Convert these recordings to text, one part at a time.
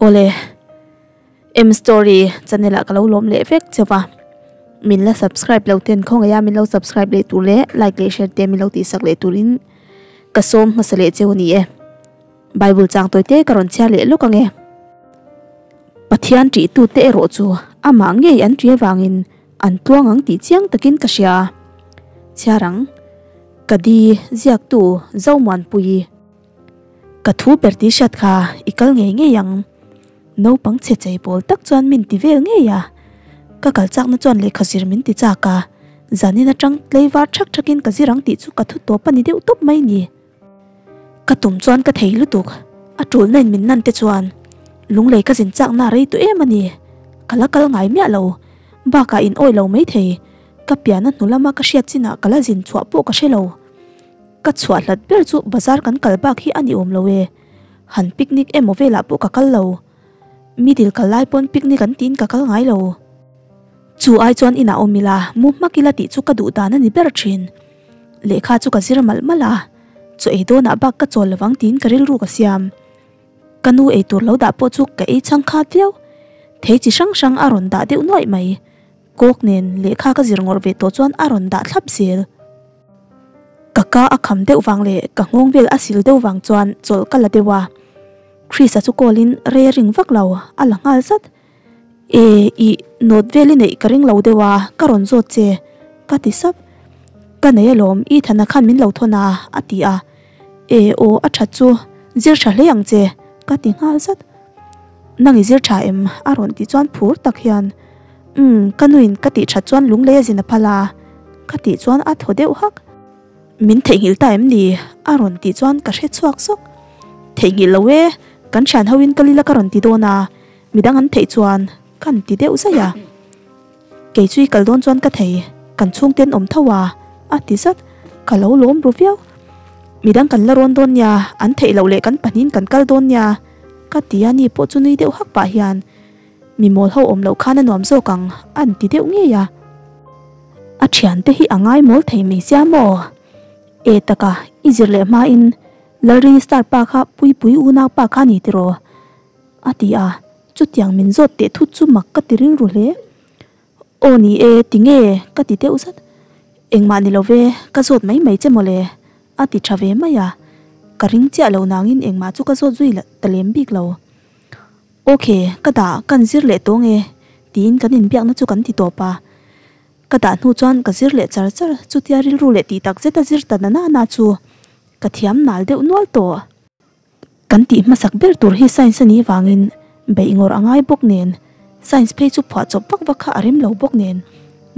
Awle, M Story channel ah ka lo lawm leh vek cheu va, min la subscribe lo ten khawngaih a min lo subscribe leh tur leh like leh share te min lo tihsak leh turin ka sawm hmasa leh cheu a ni e. Bible chang tawi te ka rawn chhiar leh lawk ang e. Pathian tih tute erawh chu amah ngei an ṭi avangin an tluang ang tih chiang takin ka hria. Chhiar ang, ka di ziaktu Zomuanpuii. Ka thu ber tih hriat kha i kal ngei ngei ang. Naupang chhe chei pawl tak chuan min ti vel ngei a. Ka kal chakna chuan lehkha zir min ti chak a, zanin atang tleivar thak thakin ka zir ang tih chu ka thu tawp a ni deuh tawp mai ni. Ka tum chuan ka thei lutuk, a tulna in min nan te chuan lunglei ka zin chakna a rei tawh em a ni. Ka la kal ngai miah lo, bakah in awih lo maithei, ka pian a hnu lama ka hriat chinah ka la zin chhuah pawh ka hre lo. Ka chhuah hlat ber chu bazar kan kal bak hi a ni awm lo e, han picnic emaw velah pawh ka kal lo. Middle kal lai pawn picnic an tiin ka kal ngai lo. Chu ai chuan inah awm ila mu hmak ila tih chu ka duh dan a ni ber thin. Lehkha chu ka zir malh malh a, chaw ei dawnah bak ka chawl lovang tiin ka rilru ka siam. Ka nu ei tur lo dah pawh chu ka ei chhang khat viau. Thei chi hrang hrang a rawn dah deuh nuaih mai. Kawk nen lehkha ka zir ngawrh ve tawh chuan a rawn dah thlap zel. Ka ka a kham deuh vang leh ka nghawng vel a sil deuh vang chuan chawlh ka la deuh a. Chris-a chu call in rei a ring vak lo, a la nghal zat. E, ih, note vel i neih ka ring lo deuh a, ka rawn zawt che, ka ti sap. Ka nei alawm, i thana khan min lo thawn a, a ti a. E, aw, a that chu, zir tha hle ang che, ka ti nghal zat. Nang i zir tha em? a rawn tih chuan phur tak hian, Umm, ka nuin ka tih that chuan lunglei a zin a phal a, ka tih chuan a thaw deuh hak. Min theihnghilh ta em ni? a rawn tih chuan ka hre chhuak zawk. Theihnghilh lo e, kan thian hoin ka lila ka rawn ti dawn a, Midang an theih chuan kan ti deuh zaih a, kei chu i kal dawn chuan ka thei, kan chhungte an awm tho a, a ti zat, ka lo lawm ru viau. Midang kan la rawn dawn nia, an theih loh leh kan pahnihin kan kal dawn nia, ka ti a ni pawh chu nui deuh hak pah hian mi mawl ho awm loh khan a nuam zawk ang an ti deuh ngei a. A thiante hi a ngai mawl thei mai sia maw? E taka, i zir leh hmain Lalrini star pa kha Puipui unau pa kha a ni tiraw? A ti a, chutiang min zawt teh thut chu mak ka ti rilru hle. Aw ni e, tinge? ka ti deuh zat. Engmah ni lo ve, ka zawt mai mai che mawle, a ti tha ve mai a. Ka ring chiah lo nangin engmah chu ka zawt zui ta lem bik lo. Ok, ka dah, kan zir leh tawng e, tiin kan inbiakna chu kan ti tawp a. Ka dah hnu chuan ka zir leh char char, chutia rilru leh tih tak zeta zir ta na na chu ka thiam nal deuh nual tawh. Kan tih hmasak ber tur hi science a nih vangin beih ngawr a ngai bawk nen, science phei chu phuah chawp vak vak kha a rem lo bawk nen,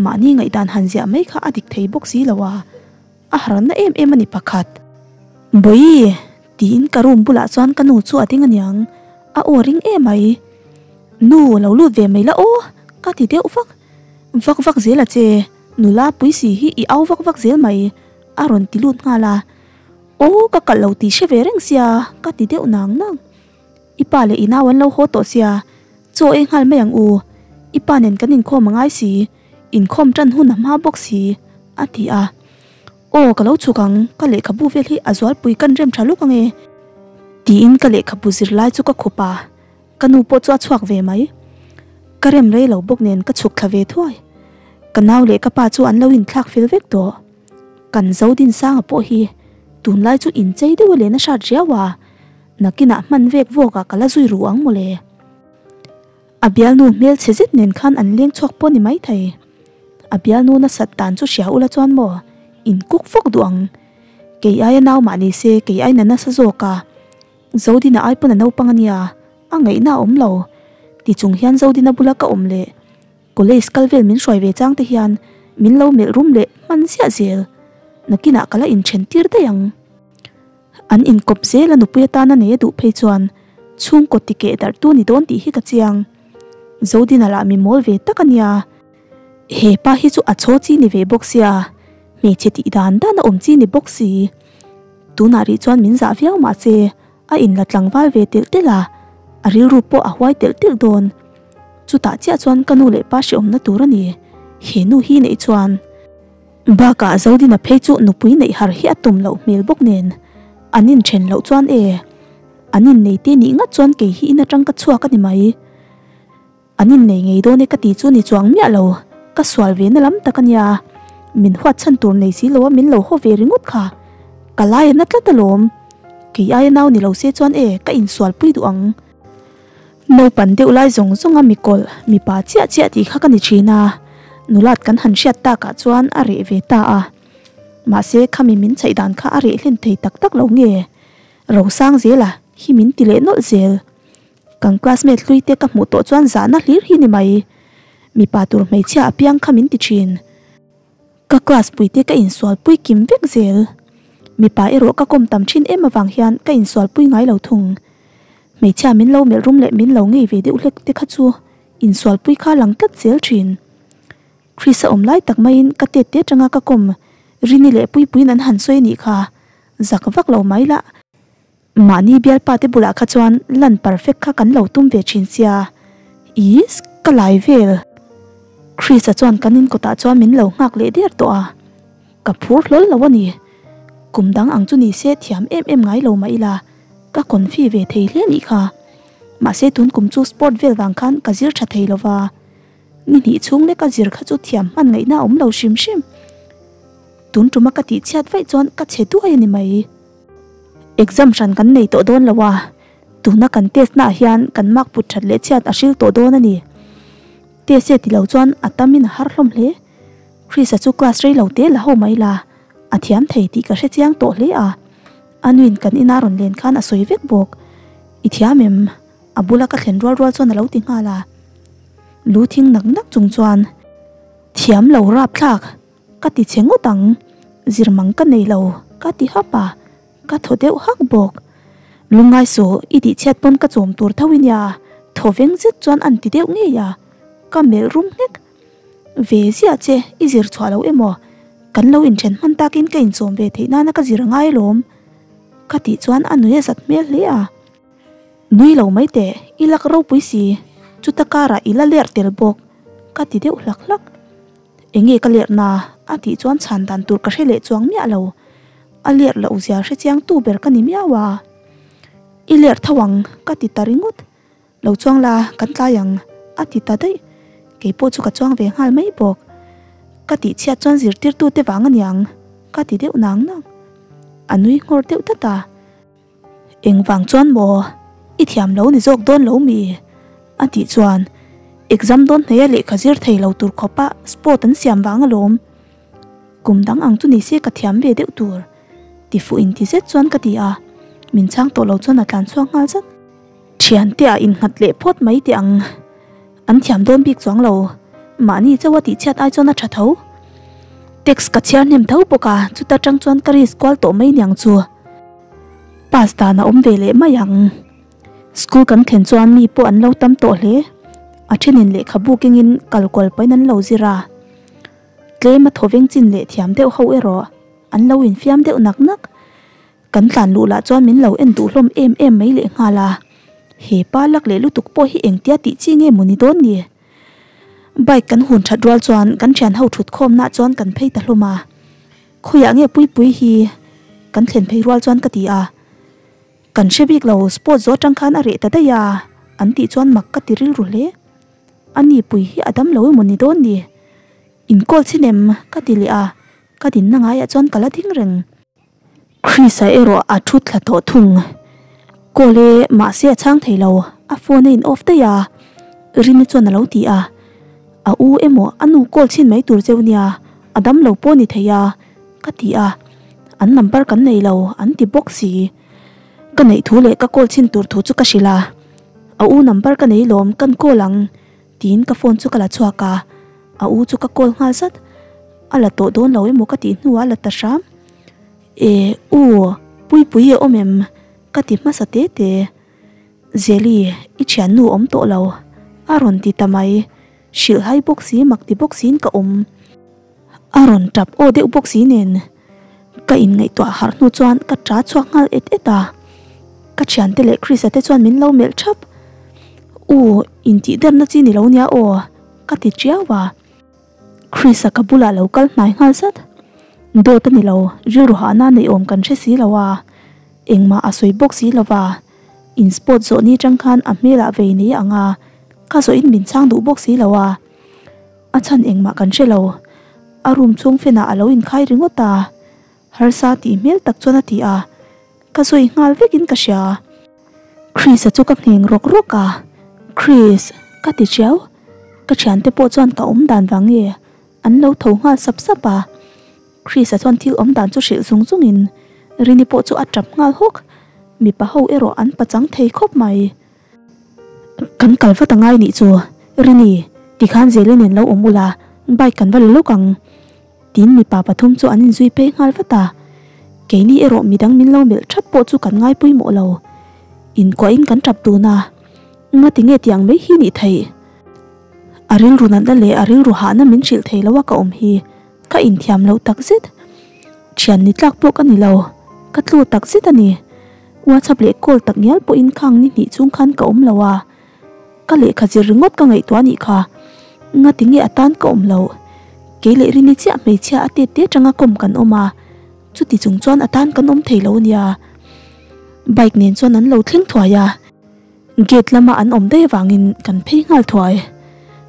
mahni ngaihdan han ziah mai kha a dik thei bawk si lo a, a harna em em a ni pakhat. Bawihi! tiin ka room bulah chuan ka nu chu a ding aniang, a aw ring em mai. Nu, lo lut ve mai la aw! ka ti deuh vak vak vak zel a che, nula pui si hi i au vak vak zel mai, a rawn ti lut nghal a. Aw ka kalh lo tih hre ve reng sia ka ti deuh nang nang. I pa leh i nau an lo haw tawh sia, chaw ei nghal mai ang u. I pa nen kan inkhawm a ngai si, inkhawm tan hun a hma bawk si a ti a. Aw ka lo chhuk ang, ka lehkhabu vel hi a zualpui kan rem tha luk ange tiin ka lehkhabu zirlai chu ka khup a, ka nu pawh chu a chhuak ve mai. Ka rem rei lo bawk nen ka chhuk thla ve thuai. Ka nau leh ka pa chu an lo inthlak fel vek tawh. Kan Zodinsanga pawh hi tunlai chu inchei deuh a len a hrat riau a, nakinah hman vek vawkah ka la zui ru ang mawle. A bialnu hmel chhe zet nen khan an leng chhuak pawh ni maithei. A bialnu nasat dan chu hria ula chuan maw in kuk fawk duh ang. Kei aia nau mah ni se kei aina nasa zawk a. Zodina ai pawn a naupang a nia, a ngaihna a awm lo. Tichung hian Zodina bula ka awm leh. College kal vel min hruai ve chang te hian min lo melh rum leh hman ziah zel. Nakinah ka la inthen tir daih ang. An inkawp zel a nupui atana nei a duh phei chuan chhungkaw ti keh darh tu ni dawn tih hi ka chiang. Zodina lah mi mawl ve tak a nia. He pa hi chu a chaw chi ni ve bawk sia, hmeichhe tih dan dan a awm chi ni bawk si. Tunah rih chuan min zah viau mahse A inla tlangval ve telh telh a, a rilru pawh a huai telh telh dawn. Chutah chiah chuan ka nu leh pa hreawmna tur a ni, he nu hi neih chuan. Bakah Zodina phei chu nupui neih har hi a tum loh hmel bawk nen, an inthen loh chuan e. An innei te nih ngat chuan kei hi in atang ka chhuak a ni mai. An innei ngei dawn e ka ti chu ni chuang miah lo, ka sual ve na lam tak a nia. Min huat chhan tur nei si lo a min lo haw ve ringawt kha. Ka lai a na tlat alawm. Kei aia nau ni lo se chuan e ka insual pui duh ang. Naupan deuh lai zawng zawng a mikawlh mipa chiah chiah tih kha ka ni thin a, nulat kan han hriat takah chuan a reh ve ta a. Mahse khami min chhaih dan kha a reh hlen thei tak tak lo nge? Rosang zela hi min ti leh nawlh zel. Kan classmate hlui te ka hmuh tawh chuan zahna hlir hi ni mai. Mipa tur hmeichhia apiang kha min ti thin. Ka class pui te ka insual pui kim vek zel. Mipa erawh ka kawm tam thin em avang hian ka insual pui ngai lo thung. Hmeichhia min lo melh rum leh min lo ngei ve deuh hlek te kha chu insual pui kha lang tlat zel thin. Chris a awm lai tak maiin ka tet te atanga ka kawm Rini leh Puipuiin an han sawi anih kha zak vak lo mai lah. Mahni bialpa te bulah kha chuan lan perfect kha kan lo tum ve thin sia. Is, ka lai vel. Chris-a chuan kan in kawtah chuan min lo nghak leh der tawh a. Ka phur hlawl lo a ni. Kum dang ang chu ni se thiam em em ngai lo mah ila, ka confi ve thei hle nih kha. Mahse tun kum chu sport vel vang khan ka zir tha thei lo va. Ni hnih chhung leka zir kha chu thiam hman ngaihna a awm lo hrim hrim. Tun tuma ka tih chhiat vaih chuan ka chhe duai a ni mai. Exam hran kan nei tawh dawn lo a, tuna kan test naah hian kan mark put that leh chhiat a hril tawh dawn a ni. Test e ti lo chuan a tamin a har hlawm hle. Chris-a chu class rei lo te la ho mai la, a thiam thei tih ka hre chiang tawh hle a. A nuin kan ina rawn len khan a sawi vek bawk. I thiam em? A bula ka thlen rual rual chuan a lo ti nghal a. Lu thing nak nak chung chuan, Thiam lo rapthlak, ka ti che ngawt ang, zir mang ka nei lo, ka ti hap a, ka thaw deuh hak bawk. Lungngai suh, i tih chhiat pawn ka chawm tur tho i nia, thaw veng zet chuan an ti deuh ngei a, ka melh rum nghek. Ve ziah che, i zir chhuah lo emaw? Kan lo inthen hman takin ka inchawm ve theih nana ka zir a ngai alawm, ka tih chuan a nui a zat hmel hle a. Nui lo mai teh, i lak ropui si, chuta karah i la lerh tel bawk, ka ti deuh hlak hlak. Enge ka lerh na? a tih chuan chhan dan tur ka hre leh chuang miah lo. A lerh loh zia hre chiang tu ber ka ni miau a. I lerh tho ang, ka ti ta ringawt. Lo chuang la, kan tlai ang, a ti ta daih. Kei pawh chu ka chuang ve nghal mai bawk. Ka tih chhiat chuan zirtirtute vang a niang, ka ti deuh nang nang. A nui nghawr deuh dat a. Engvang chuan maw i thiam lo ni zawk dawn lo mi? A tih chuan exam dawn hnaia lehkha zir thei lo tur khawpa sport an siam vang alawm. Kum dang ang chu ni se ka thiam ve deuh tur ti fuh in ti zet chuan ka ti a, min chhang tawh lo chuan a tlan chhuak nghal zat. Thiante ah innghat leh phawt mai teh ang, an thiam dawn bik chuang lo, mahni chauha tih chhiat ai chuan a tha tho. Text ka chhiar hnem tho bawk a, chuta tang chuan ka risk kual tawh mai niang chu. Pass dan a awm ve leh mai ang. School kan thlen chuan mi pawh an lo tam tawh hle, a thenin lehkhabu kengin kal kual pahin an lo zir a, tlem a thawveng chin leh thiam deuh ho erawh an lo infiam deuh nak nak. Kan tlan luh lah chuan min lo en duh hlawm em em mai leh nghal a, he pa lak leh lutuk pawh hi engtia tih chi nge maw ni dawn ni? Bike kan hun that rual chuan kan thian ho thut khawm nah chuan kan phei ta hlawm a, khawiah nge Puipui hi kan thlen phei rual chuan ka ti a, kan hre bik lo sport zawh atang khan a reh ta daih a an tih chuan mak ka ti rilru hle, ani pui hi a dam lo emaw ni dawn ni? Inkawl chhin em? ka ti leh a, ka dinna ngaiah chuan ka la ding reng. Chris-a erawh a thu thla tawh thung. Call e, mahse a chhang thei lo, a phone a in off daih a, Rini chuan a lo ti a. A u emaw a nu call chhin mai tur cheu nia, a dam lo pawh ni thei a, ka ti a. An number kan nei lo, an ti bawk si. Ka neih thu leh ka call chhin tur thu chu ka hrilh a. A u number ka nei lawm, kan call ang, tiin ka phone chu ka la chhuak a. A u chu ka call nghal zat. A la tawh dawn lo emaw ka tih hnuah a la ta hram. E, u, Puipui e awm em? Ka ti hmasa te te. Zeli, i thiannu awm tawh lo. A rawn ti ta mai. Hrilhhai bawk si, mak ti bawk siin ka awm. A rawn tap aw deuh bawk si nen. Ka inngaihtuah harh hnu chuan ka ta chhuak nghal et et a. Ka thiante leh Chris-a te chuan min lo melh thap. U, intihderna chi ni lo nia aw, ka ti tiau a. Chris-a ka bulah lo kal hnai nghal zat. Dawt a ni lo, rilru hahna neih awm kan hre si lo a, engmah a sawi bawk si lo va. In sport zawh ni tang khan a hmelah vei nei ang a, ka zawhin min chhang duh bawk si lo a. A chhan engmah kan hre lo. A room chhung fenah a lo inkhai ringawt a. Harsa tih hmel tak chuan a ti a, ka sawi nghal vekin ka hria. Chris-a chu ka ngheng rawk rawk a, Chris, ka ti chiau. Ka thiante pawh chuan ka awm dan vang nge an lo tho nghal sap sap a. Chris-a chuan thil awm dan chu hrilh zung zungin Rini pawh chu a tap nghal hawk. Mipa ho erawh an pachang thei khawp mai. Kan kal vat a ngai nih chu, Rini, tikhan Zeli nen lo awm ula, bike kan va la lawk ang. Tin mipa pathum chu an inzui phei nghal vat a, keini erawh midang min lo melh thap pawh chu kan ngai pawimawh lo. Inkuahin kan tap dun a, ngati nge tiang mai hi nih theih? A rilru natna leh a rilru hahna min hrilh thei lo a ka awm hi ka inthiam loh takzet. Thian ni tlak pawh ka ni lo, ka tlu takzet a ni. WhatsApp leh call tak ngial pawhin khang ni hnih chung khan ka awm lo a, Ka lehkha zir ringawt ka ngaihtuah anih kha. Ngati nge a tan ka awm loh? Kei leh Rini chiah hmeichhia a tet te atanga kawm kan awm a, chuti chung chuan a tan kan awm thei lo ania. Bike nen chuan an lo thleng thuai a, gate lama an awm daih avangin kan phei nghal thuai.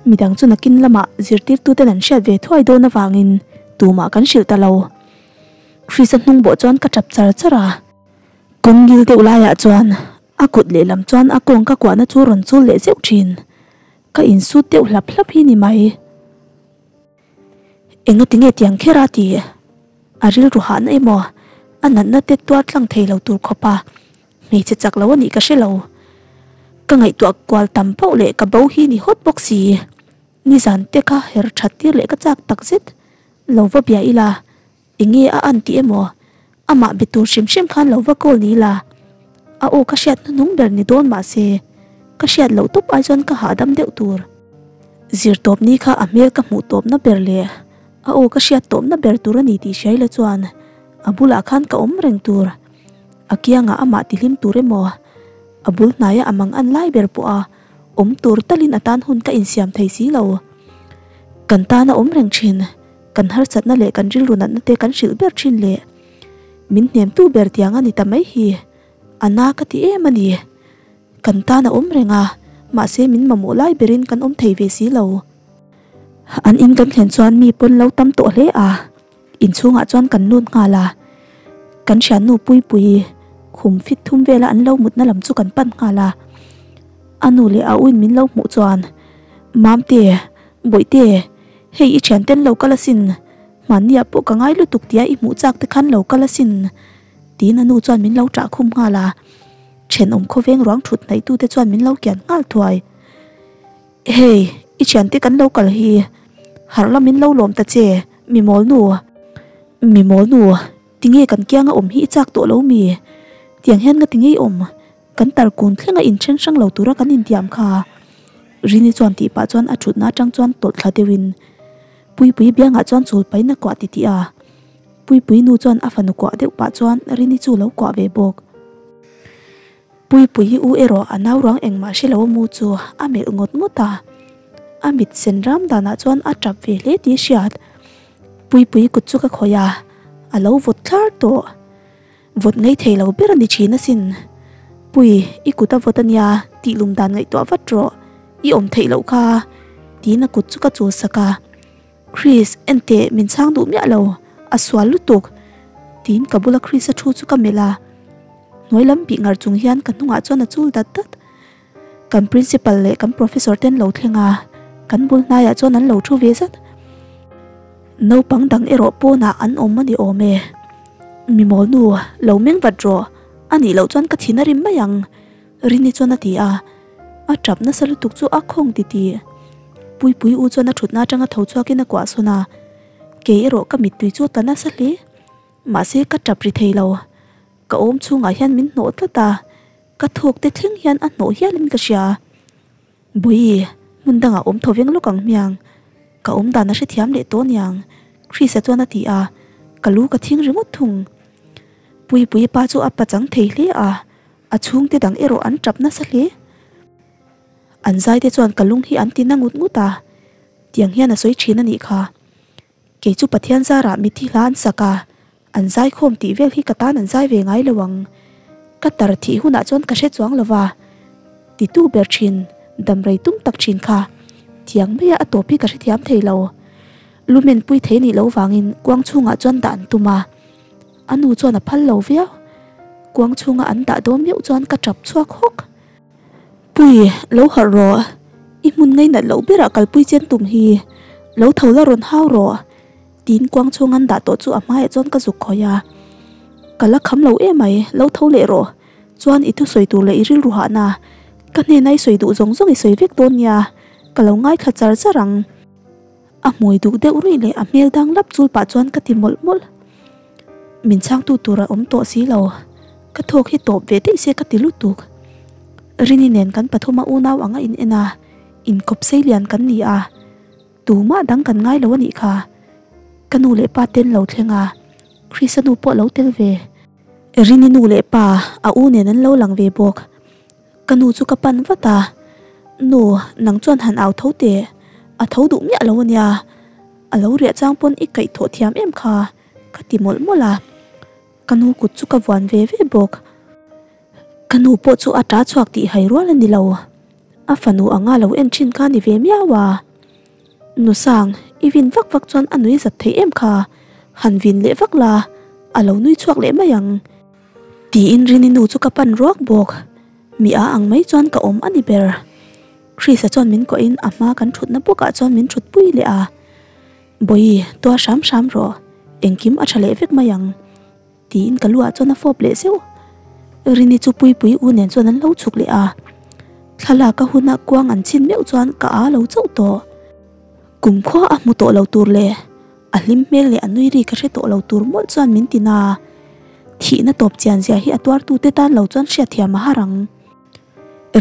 Midang chu nakin lamah zirtirtuten an hriat ve thuai dawn avangin tumah kan hrilh ta lo. Chris-a hnung bawh chuan ka tap char char a. Kawngil deuh laiah chuan A kut lehlam chuan a kawng ka kuahna chu rawn chul leh zeuh thin. Ka insut deuh hlap hlap hi ni mai. Enga tinge tiang kher a ti? A rilru hahna emaw a natna te tuar tlang thei lo tur khawp a hmeichhe chak lo a nih ka hre lo. Ka ngaihtuah kual tam pauh leh ka bo hi ni hawt bawk si. Nizan te kha her that tir leh ka chak tak zet. Lo va bia ila. Enge a an tih emaw? Amah be tur hrim hrim khan lo va call ni la. A aw ka hriat hnuhnung ber ni dawn mahse, ka hriat loh tawp ai chuan ka hahdam deuh tur. Zirtawp ni kha a hmel ka hmuh tawpna ber leh a aw ka hriat tawpna ber tur a ni tih hriai la chuan a bulah khan ka awm reng tur. A kiangah amah tihlim tur emaw, a bul hnaia a mang an lai ber pawha awm tur talin a tan hun ka insiam thei si lo. Kan tan a awm reng thin. Kan harsatna leh kan rilru natna te kan hrilh ber thin leh min hnemtu ber tiang a ni ta mai hi a na ka ti em a ni. Kan tan a awm reng a, mahse min mamawh lai berin kan awm thei ve si lo. An in kan thlen chuan mi pawn lo tam tawh hle a, inchhungah chuan kan lut nghal a. Kan thiannu Puipuii khum fit thum vela an lo mutna lam chu kan pan nghal a. A nu leh a uin min lo hmuh chuan, Mamte, Bawihte, Hei i thian ten lo kal asin, hmanniah pawh ka ngai lutuk tia i hmuh chak te khan lo kal asin, tiin a nu chuan min lo ṭah khum nghal a. Thenawm khawveng ruang thut hnaih tute chuan min lo kian nghal thuai. Hei, i thiante kan lo kal hi, harh la min lo lawm ta che, mi mawl nu. Mi mawl nu, tinge kan kianga awm hi i chak tawh lo mi? Tiang hian nga tinge i awm? Kan tarkun thlenga inthen hrang lo tura kan intiam kha. Rini chuan tih pah chuan a thutna atang chuan tawlh thla deuhin Puipui biangah chuan chul pain a kuah titih a. Puipui nu chuan a fanu kuah deuh pah chuan Rini chu lo kuah ve bawk. Puipui u erawh a nau ruang engmah hre lo mu chu a melh ngawt ngawt a. A mit sen ram danah chuan a tap ve hle tih hriat. Puipui kut chu ka khawih a, a lo vawt thlar tawh. Vawt ngei thei lo ber a ni thin asin. Pui, i kut a vawt a nia, tih lum dan ngaihtuah vat rawh. I awm theih loh kha. Tiin a kut chu ka chul sak a. Chris, enteh, min chhang duh miah lo. A sual lutuk. Tiin ka bula Chris-a thu chu ka melh a. Hnuai lam bih ngar chung hian ka hnungah chuan a chul dat dat. Kan principal leh kan professor ten lo thleng a, kan bul hnaiah chuan an lo thu ve zat. Naupang dang erawh pawnah an awm a ni awm e. Mi mawl nu, lo meng vat rawh, a nih loh chuan ka thin a rim mai ang, Rini chuan a ti a. A tap nasa lutuk chu a khawng titih. Puipui u chuan a thutna atanga tho chhuakin a kuah sawn a, kei erawh ka mittui chu a tla nasa hle. Mahse ka tap ri thei lo. Ka awm chhungah hian min hnawh tlat a, ka thawk te thleng hian a hnawh hialin ka hria. Bawihi, hmun dangah awm tho veng lawk ang hmiang. Ka awm dan a hrethiam leh tawh niang, Chris-a chuan a ti a, ka lu ka thing ringawt thung. Puipuii pa chu a pachang thei hle a, a chhungte dang erawh an tap nasa hle. An zaite chuan ka lung hi an ti na ngut ngut a, tiang hian a sawi thin a nih kha. Kei chu Pathian zarah mitthi hla an sak a, an zaikhawm tih vel hi ka tan an zai ve ngai lo ang. Ka tar thih hunah chuan ka hre chuang lova, titu ber thin, damrei tum tak thin kha thiang maia a tawp hi ka hrethiam thei lo. Lumen pui thei nih loh vangin kuang chhungah chuan dah an tum a, a nu chuan a phal lo viau. Kuang chhunga an dah dawn meuh chuan ka tap chhuak hawk. Pui, lo harh rawh. I hmun ngainat loh berah kalpui chen tum hi. Lo tho la rawn hau rawh. Tiin kuang chhung an dah tawh chu a hmaiah chuan ka zuk khawih a. Ka la kham lo em mai, lo tho leh rawh. Chuan i thusawi tur leh i rilru hahna ka hnena i sawi duh zawng zawng i sawi vek dawn nia, ka lo ngaithla char char ang. A hmui duk deuh ruih leh a hmel dang lap chul pah chuan ka ti mawlh mawlh. Min chhangtu tur a awm tawh si lo, ka thawk hi tawp ve daih se ka ti lutuk. Rini nen kan pathuma unau anga in en a, inkawp sei lian kan ni a. Tumah dang kan ngai lo a nih kha. Ka nu leh pa ten lo thleng a, Krista nu pawh lo tel ve. Rini nu leh pa a u nen an lo lang ve bawk. Ka nu chu ka pan vat a, Nu, nang chuan han au tho teh, a tho duh miah lo a nia. A lo riah chang pawn i kaih thawh thiam em kha, ka ti mawlh mawlh a. Ka nu kut chu ka vuan ve ve bawk. Ka nu pawh chu a ta chhuak tih hai rual a ni lo. A fanu anga lo en thin kha ni ve miau a. Nu Sang, i vin vak vak chuan a nui zat thei em kha, han vin leh vak la, a lo nui chhuak leh mai ang. Tiin Rini nu chu ka pan ruak bawk. Mi a ang mai chuan ka awm a ni ber. Chrisa chuan min kohin a hma kan thutna bawkah chuan min thutpui leh a. Bawihi, tuar hram hram rawh, engkim a tha leh vek mai ang. Tiin ka luah chuan a fawp leh zeuh. Rini chu Puipui u nen chuan an lo chhuk leh a. Thlalak a huna kuang an chhin meuh chuan ka aa lo chauh tawh. Kumkhua a hmu tawh lo tur leh a hlim hmel leh a nui ri ka hre tawh lo tur mawlh chuan min ti na. Thihna tawp chian zia hi a tuartute tan lo chuan hriatthiam a har ang.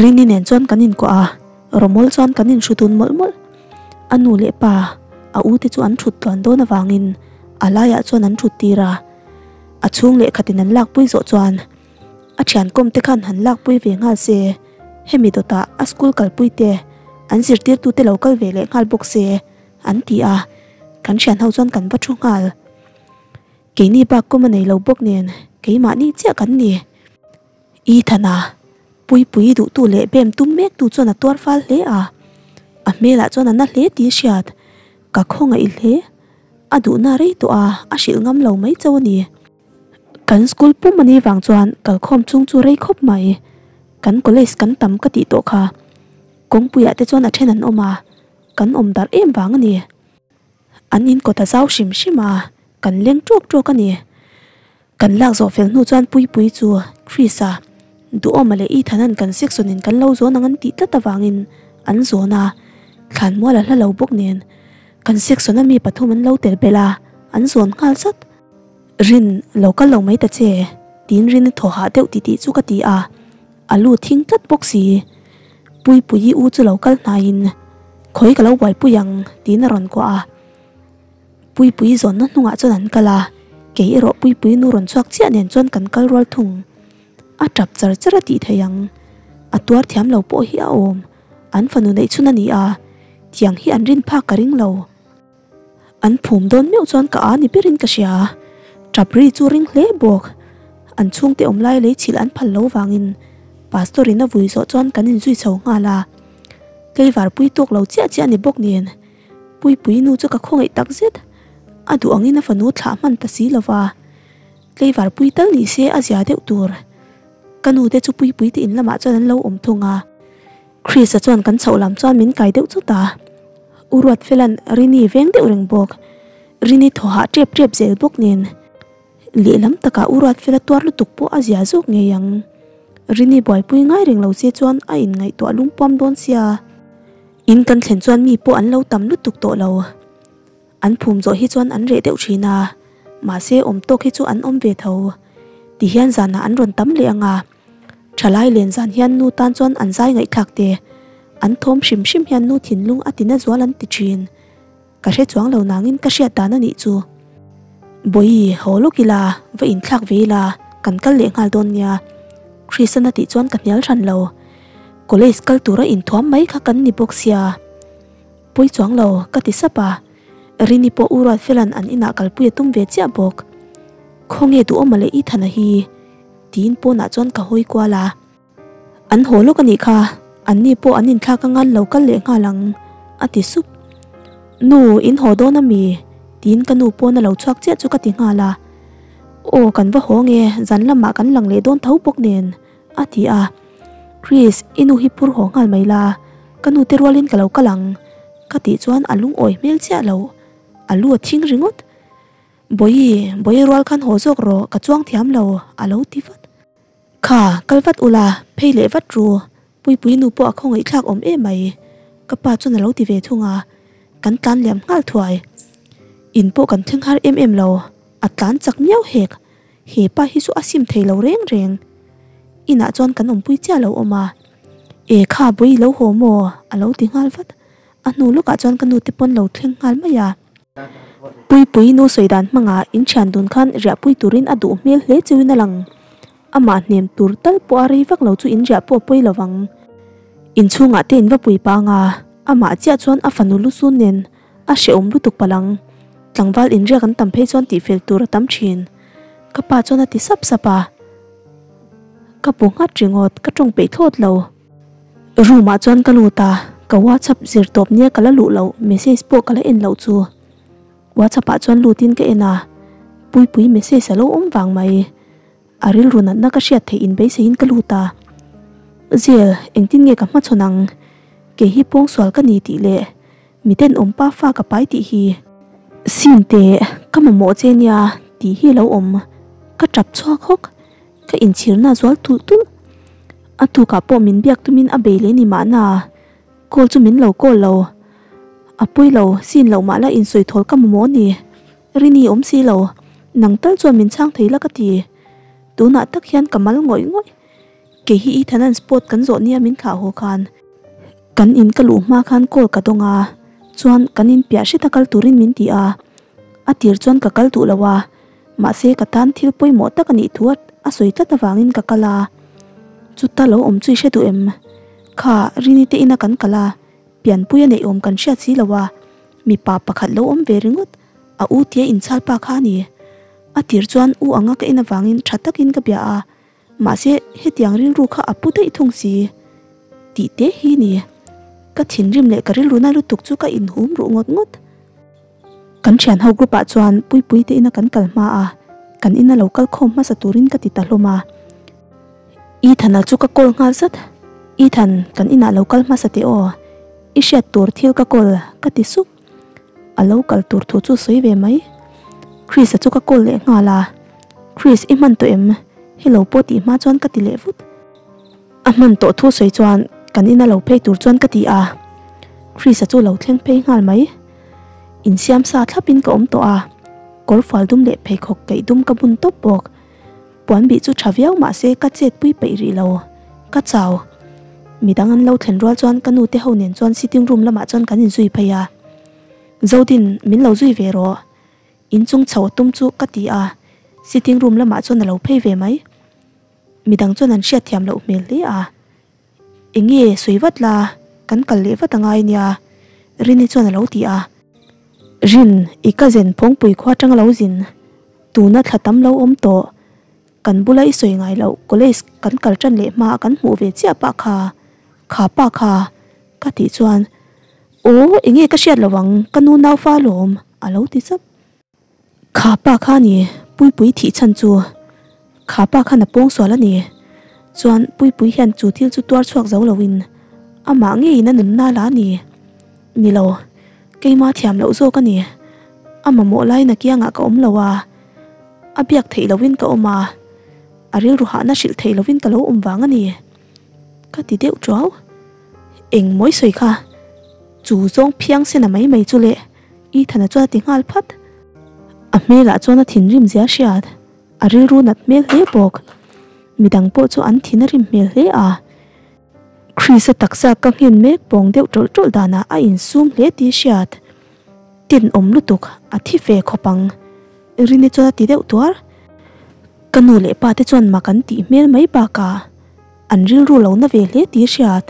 Rini nen chuan kan inkuah a, Romol chuan kan inhru dun mawlh mawlh. A nu leh pa, a u te chu an thut tluan dawn avangin a laiah chuan an thut tir a. A chhung leh khatin an lakpui zawh chuan a thian kawm te khan han lakpui ve nghal se, hemi dawtah a school kalpui te, an zirtirtu te lo kal ve leh nghal bawk se an ti a, kan thian ho chuan kan va thu nghal. Keini bak kawm a nei lo bawk nen keimahni chiah kan ni. Ethana, Puipui duhtu leh bem tum mektu chuan a tuar fal hle a, a hmelah chuan a na hle tih hriat ka khawngaih hle. A duhna rei tawh a, a hrilh ngam lo mai chauh a ni. Kan school pum a nih vang chuan kalkhawm chung chu rei khawp mai. Kan college kan tam ka tih tawh kha. Kawngpuiah te chuan a then an awm a, kan awm darh em vang a ni. An in kawt a zau hrim hrim a, kan leng ṭawk ṭawk a ni. Kan lak zawh fel hnu chuan Puipui chu Chris-a, Duhawma leh Ethan-a'n kan section in kan lo zawn ang an tih tlat avangin an zawn a, thlanmual a hla lo bawk nen kan section a mi pathum an lo tel belh a, an zawn nghal zat. Rin, lo kal lo mai ta che, tiin Rin-i thaw hah deuh titih chu ka ti a, a lu thing tlat bawk si. Puipuii u chu lo kal hnaiin, Khawi ka lo buaipui ang, tiin a rawn kuah a. Puipui zawnna hnungah chuan an kal a, kei erawh Puipui nu rawn chhuak chiah nen chuan kan kal rual thung. A tap char char a tih thei ang. A tuar thiam lo pawh hi a awm. An fanu neih chhun a ni a, tiang hi an rin phak ka ring lo. An phum dawn meuh chuan ka aa ni berin ka hria. Tap ri chu ring hle bawk. An chhungte awm lai lei chhilh an phal lo vangin Pastor in a vui zawh chuan kan inzui chho nghal a. Tleivar pui tawk lo chiah chiah a ni bawk nen. Puipui nu chu ka khawngaih tak zet. A duh angin a fanu thlah hman ta si lova. Tleivar pui tal ni se a zia deuh tur. Ka nu te chu Puipui te in lamah chuan an lo awm thung a. Chris-a chuan kan chhoh lam chuan min kai deuh chawt a. U Ruatfela'n Rini veng deuh reng bawk. Rini thaw hah tep tep zel bawk nen. Lehlam takah U Ruatfela tuar lutuk pawh a zia zawk ngei ang. Rini buaipui ngai reng lo se chuan a inngaihtuah lungpuam dawn sia. In kan thlen chuan mi pawh an lo tam lutuk tawh lo. An phum zawh hi chuan an reh deuh thin a, mahse awm tawk hi chu an awm ve tho. Tihian zanah an rawn tam leh ang a, thalai len zan hian nu tan chuan an zai ngaihthlak te, an thawm hrim hrim hian nu thinlung a tina zual an ti thin. Ka hre chuang lo nangin ka hriat dan a nih chu. Bawihi, haw lawk ila, va inthlak ve ila, kan kal leh nghal dawn nia. Christian a tih chuan ka hnial hran lo. College kal tura inthuam mai kha kan ni bawk sia. Pawi chuang lo, ka ti sap a. Rini pawh U Ruatfela'n an inah kalpui a tum ve chiah bawk. Khawnge duhawma leh Ethana hi? Tiin pawnah chuan ka hawi kual a. An haw lawk a nih kha, an ni pawh an inthlak anga lo kal leh nghal ang, a ti sup. Nu, in haw dawn a mi? Tiin ka nu pawn a lo chhuak chiah chu ka ti nghal a. Aw, kan va haw nge, zan lamah kan lang leh dawn tho bawk nen, a ti a. Chris, i nu hi phur haw nghal mai la, ka nu te rualin ka lo kal ang, ka tih chuan a lungawi hmel chiah lo, a lu a thing ringawt. Bawihi, Bawihi rual khan haw zawk rawh, ka chuang thiam lo, a lo ti vat. Kha, kal vat ula, phei leh vat ru, Puipui nu pawh a khawngaihthlak awm em mai, ka pa chuan a lo ti ve thung a, kan tlan liam nghal thuai. In pawh kan thleng har em em lo, a tlan chak miau hek, he pa hi chu a sim thei lo reng reng. Inah chuan kan awmpui chiah lo awm a, E kha, Bawihi lo haw maw? a lo ti nghal vat. A hnu lawkah chuan ka nu te pawn lo thleng nghal mai a. Puipui nu sawi dan hmangah in thian dun khan riahpui turin a duh hmel hle cheuin a lang. Amah hnem tur tal pawh a rei vak lo chu in riah pawh a pawi lo vang. Inchhungah te in va pui pang a, amah chiah chuan a fanu lusun nen a hrehawm lutuk palh ang. Tlangval inriak an tam phei chuan tihfel tur a tam thin. Ka pa chuan a ti sap sap a. Ka bu nghat ringawt, ka tawng peih thlawt lo. Room ah chuan ka lut a, ka WhatsApp zir tawp nia ka la luh loh message pawh ka la en loh chu. WhatsApp ah chuan lut in ka en a, Puipui message a lo awm vang mai. A rilru natna ka hriat theih in beisei in ka lut a. Zel, engtin nge ka hmachhawn ang? Kei hi pawngsual ka ni tih leh miten awm pa fa ka pai tih hi. Sin teh, ka mamawh che nia tih hi lo awm. Ka tap chhuak hawk. Ka inchhirna zual tulh tulh. A tukah pawh min biak tumin a bei leh ni mahna, call chu min lo call lo. A pawi lo, sin loh mah la insawi thawl ka mamawh ni. Rini awm si lo, nang tal chuan min chhang thei la ka ti. Tunah tak hian ka mal ngawih ngawih. Kei hi Ethan-a'n sport kan zawh nia min thlah haw khan. Kan in ka luh hma khan call ka dawng a, chuan kan in piah hreta kal turin min ti a. A tir chuan ka kal duh lo a. Mahse ka tan thil pawimawh tak a nih thu a sawi tlat avangin ka kal a, chuta lo awm chu i hre duh em? Kha Rini te ina kan kal a, pianpui a neih awm kan hriat si lo a, mipa pakhat lo awm ve ringawt, a u tia inchhal pa kha a ni. A tir chuan u anga ka en avangin tha takin ka bia a, mahse hetiang rilru kha a pu daih thung si tih te hi ni. Ka thinrim leh ka rilru na lutuk chu ka inhum ruh ngawt ngawt. Kan thian ho group ah chuan Puipui te ina kan kal hma a, kan ina lo kal khawm hmasa turin ka ti ta hlawm a. Ethan-a chu ka call nghal zat, Ethan, kan inah lo kal hmasa teh aw, i hriat tur thil ka call ka ti sup. A lo kal tur thu chu sawi ve mai. Chris-a chu ka call leh nghal a, Chris, i hman tawh em? Hello pawh tih hma chuan ka ti leh vut. A hman tawh thu sawi chuan kan ina lo phei tur chuan ka ti a, Chris-a chu lo thleng phei nghal mai. Insiam sa thlapin ka awm tawh a, kawr fual dum leh pheikhawk kaih dum ka bun tawp bawk. Puan bih chu tha viau mahse ka chet pui peih rih lo, ka chau. Midang an lo thlen rual chuan ka nu te ho nen chuan sitting room lamah chuan kan inzui phei a. Zodin, min lo zui ve rawh. Inchung chho a tum chu ka ti a, sitting room lamah chuan a lo phei ve mai. Midang chuan an hriatthiam loh hmel hle a. Enge sawi vat la, kan kal leh vat angai nia, Rini chuan a lo ti a. Rin, i cousin Phawngpui khua atanga lo zin, tuna thla tam lo awm tawh, kan bula i sawi ngai loh college kan kal tan leh hma kan hmuh ve chiah pah kha, kha pa kha, ka tih chuan, Aw, enge ka hriat lo ang, ka nu naufa alawm, a lo ti chap. Kha pa kha a ni, Puipui thih chhan chu. Kha pa khan a pawng sual a ni. Chuan Puipui hian chu thil chu tuar chhuak zo loin amah ngeiin a nunna la a ni. Ni lo, keima thiam loh zawk a ni. A mamawh laiin a kiangah ka awm lo a, a biak theih loin ka awm a, a rilru hahna hrilh theih loin ka lo awm vang a ni. Ka ti deuh tuau. Eng mawi sawi kha, chu zawng phiang sena mai mai chu le. Ethan-a chuan a ti nghal phat. A hmelah chuan a thinrim zia hriat, a rilru nat hmel hle bawk. Midang pawh chu an thin a rim hmel hle a. Chris-a taksa ka nghen mek pawng deuh tawlh tawlh danah a insum hle tih hriat. Tenawm lutuk, a thi fe khawp ang. Rini chuan a ti deuh tuar. Ka nu leh pa te chuan mak an tih hmel mai bakah an rilru lo na ve hle tih hriat.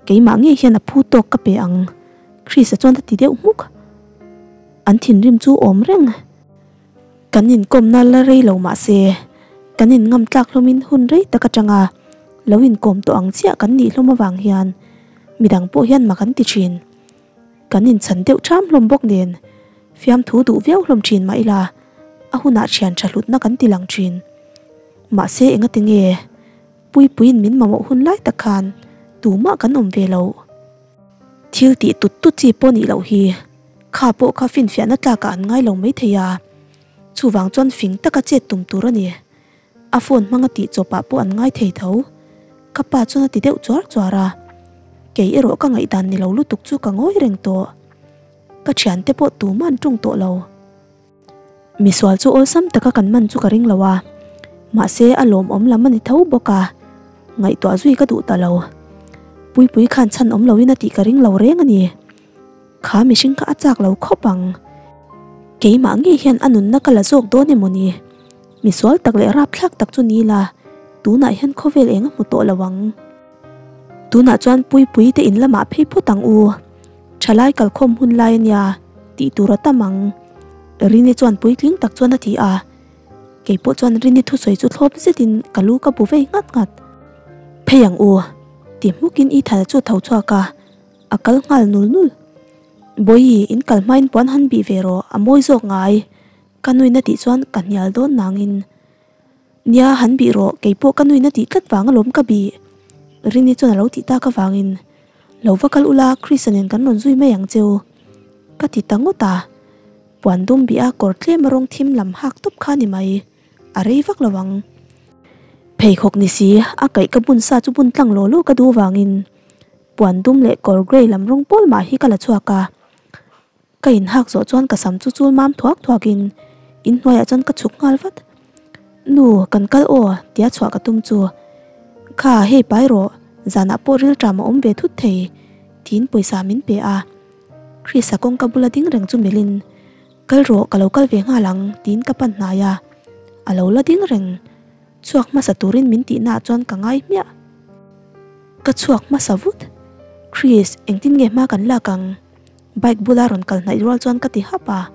Keimah ngei hian a phu tawk ka pe ang, Chris-a chuan a ti deuh hmuk. An thinrim chu awm reng. Kan inkawmna la rei lo mah se, Kan in ngam tlak hlawmin hun rei tak atanga lo inkawm tawh ang chiah kan nih hlawm avang hian midang pawh hian mak an ti thin. Kan inchhan deuh ṭham hlawm bawk nen fiamthu duh viau hlawm ṭhin mah ila a hunah ṭhian ṭha hlutna kan ti lang ṭhin. Mahse engati nge Puipuiin min mamawh hun lai tak khan tumah kan awm ve loh. Thil tih tut tut chi pawh nih loh hi kha pawh kha finfiahna tlakah an ngai lo maithei a, chuvang chuan fing taka chet tum tur a ni. A phone hmanga tih chawpah pawh an ngai thei tho. Ka pa chuan a ti deuh chuar chuar a, kei erawh ka ngaihdan ni lo lutuk chu ka ngawi reng tawh. Ka thiante pawh tumah an tawng tawh lo. Misual chu awlsam taka kan man chu ka ring lo a, mahse a lawmawm lam a ni tho bawk a, ngaihtuah zui ka duh ta lo. Puipui khan chhan awm loin a tih ka ring lo reng a ni. Kha mihring kha a chak lo khawp ang. Keimah ngei hian a nunna ka la zawk dawn emaw ni? Misual tak leh rapthlak tak chu ni la, tunah hian khawvel eng a hmu tawh lo ang. Tunah chuan Puipui te in lamah phei phawt ang u. Thalai kalkhawm hun lai a nia tih tur a tam ang. Rini chuan puitling tak chuan a ti a. Keipawh chuan Rini thusawi chu thlawp zetin ka lu ka bu vei nghat nghat. Phei ang u, ti hmukin Ethan-a chu a tho chhuak a. A kal nghal nul nul. Bawihi, in kal hmain puan han bih ve rawh, a mawi zawk ngai. Ka nuin a tih chuan ka hnial dawn nangin. Nia, han bih rawh, keipawh ka nuin a tih tlat vang alawm ka bih. Rini chuan a lo tih tak avangin, Lo va kal ula, Chrisa nen kan rawn zui mai ang cheu. Ka ti ta ngawt a. Puan dum bih a kawr tlem a rawng thim lam hak tawp kha ni mai. A rei vak lo ang. Pheikhawk ni si, a kaih ka bun sa chu bun tlang law law ka duh vangin. Puan dum leh kawr grey lam rawng pawl mah hi ka la chhuak a. Ka inhak zawh chuan ka sam chu chul mam thuak thuak in inhnuaiah chuan ka chhuk nghal vat. Nu, kan kal aw tia chhuah ka tum chu. Kha, hei pai rawh, zanah pawh rilṭam a awm ve thut thei tiin pawisa min pe a. Chrisa kawngka bula ding reng chu melhin, Kal rawh, ka lo kal ve nghal ang tiin ka pan hnai a. A lo la ding reng. Chhuak hmasa turin min tihnaah chuan ka ngai hmiah. Ka chhuak hmasa vut. Chris, engtin nge hma kan lak ang? Bike bula rawn kal hnaih rual chuan ka ti hap a.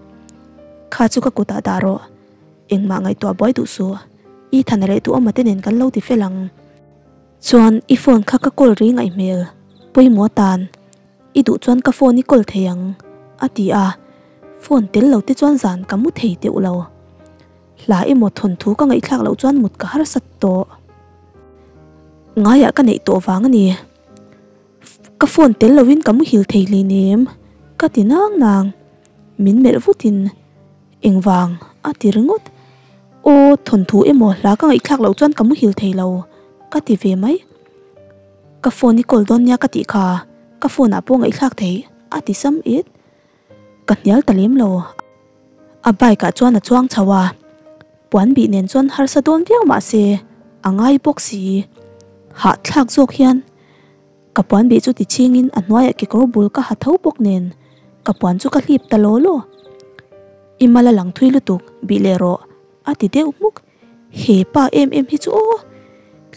Kha chu ka kutah dah rawh. Engmah ngaihtuah buai duh suh. Ethan-a leh duhawma te nen kan lo ti fel ang. Chuan i phone kha ka call ri ngaih hmel. Pawimawh atan. I duh chuan ka phone i call thei ang, a ti a. Phone tel lo te chuan zan ka mu thei teuh lo. Hla emaw thawnthu ka ngaihthlak loh chuan mut ka harsat tawh. Ngaiah ka neih tawh vang a ni. Ka phone tel lovin ka muhil thei hleinem ka ti nang nang. Min melh vutin engvang a ti ringawt. Aw thawnthu emaw hla ka ngaihthlak loh chuan ka muhil thei lo ka ti ve mai. Ka phone i call dawn nia ka tih kha ka phone ah pawh ngaihthlak thei a ti sam et. Ka hnial ta lem lo. A bike ah chuan a chuang chho a, puan bih nen chuan harsa dawn viau mah se a ngai bawk si. Hahthlak zawk hian ka puan bih chu ti chhingin a hnuaiah kekawr bul ka ha tho bawk nen ka puan chu ka hlip ta law law. I mal a lang thui lutuk bih leh rawh a ti deuh hmuk. He pa em em hi chu aw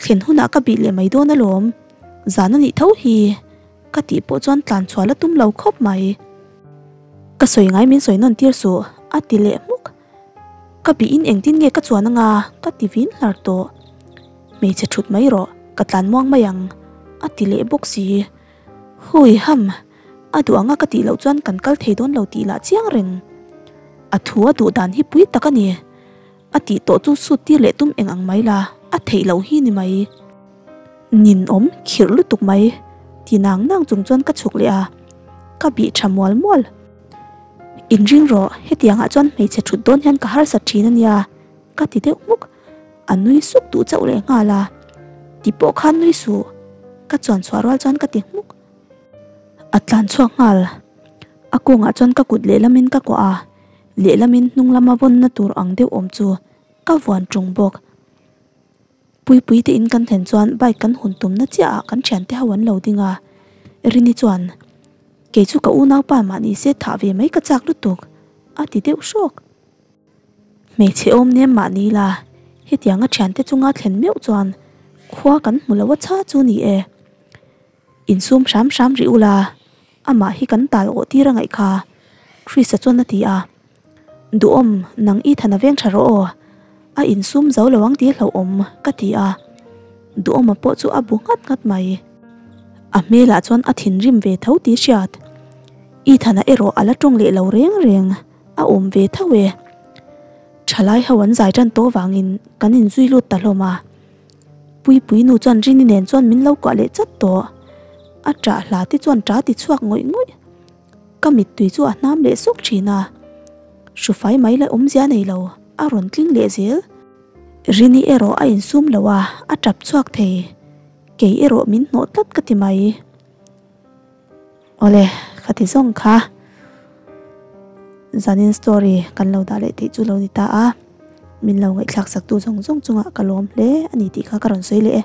thlen hunah ka bih leh mai dawn alawm zan a nih tho hi. Ka tih pawh chuan tlan chhuah la tum lo khawp mai. Ka sawi ngai min sawi nawn tir suh, a ti leh hmuk. Ka bihin engtin nge ka chuan anga ka ti vin hlar tawh. Hmeichhe thut mai rawh, ka tlan muang mai ang, a ti leh bawk si. Hui ham, a duh anga ka tih loh chuan kan kal thei dawn lo tih lah chiang reng. A thu a duh dan hi pui tak a ni. A tih tawh chu sut tir leh tum eng ang mai la, a theih loh hi ni mai. Ninawm khirh lutuk mai, ti nang nang chung chuan ka chhuk leh a, ka bih tha mual mual. Inring rawh, hetiangah chuan hmeichhe thut dawn hian ka harsat thin a nia, ka ti deuh hmuk. A nui suk duh chauh leh nghal a, ti pawh khan nui suh, ka chuan chhuah rual chuan ka ti hmuk. A tlan chhuak nghal, a kawngah chuan ka kut lehlamin ka kuah a, Lehlamin hnung lama vawnna tur ang deuh awm chu ka vuan ṭung bawk. Puipui te in kan thlen chuan bike kan hun tumna chiah ah kan thiante ho an lo ding a, Rini chuan, Kei chu ka unaupa mah ni se thah ve mai ka chak lutuk, a ti deuh hrawk. Hmeichhe awm nem mah ni la, hetianga thiante chunga thlen meuh chuan khua kan hmu lo a chha chu ni e. Insum hram hram rih ula, amah hi kan tal awh tir a ngaih kha, Chrisa chuan a ti a. Duhawm, nang i than a veng tha rawh aw. A insum zo lo ang tih hlauhawm ka ti a, Duhawma pawh chu a bu nghat nghat mai. A hmelah chuan a thinrim ve tho tih hriat. Ethana erawh a la tawng leh lo reng reng, a awm ve tho e. Thalai ho an zai tan tawh vangin kan inzui lut ta hlawm a. Puipui nu chuan Rini nen chuan min lo kuah leh chat tawh. A ṭah hla te chuan ṭah ti chhuak ngawih ngawih. Ka mittui chu a hnam leh sawk thin a, hrufai mai la awmzia nei lo a rawn tling leh zel. Rini erawh a insum lo a, a tap chhuak thei. Kei erawh min hnawh tlat ka ti mai. Awle, ka ti zawng kha. Zanin story kan lo dah leh theih chu lo ni ta a, min lo ngaihthlak saktu zawng zawng chungah ka lawm hle a ni tih kha ka rawn sawi leh e.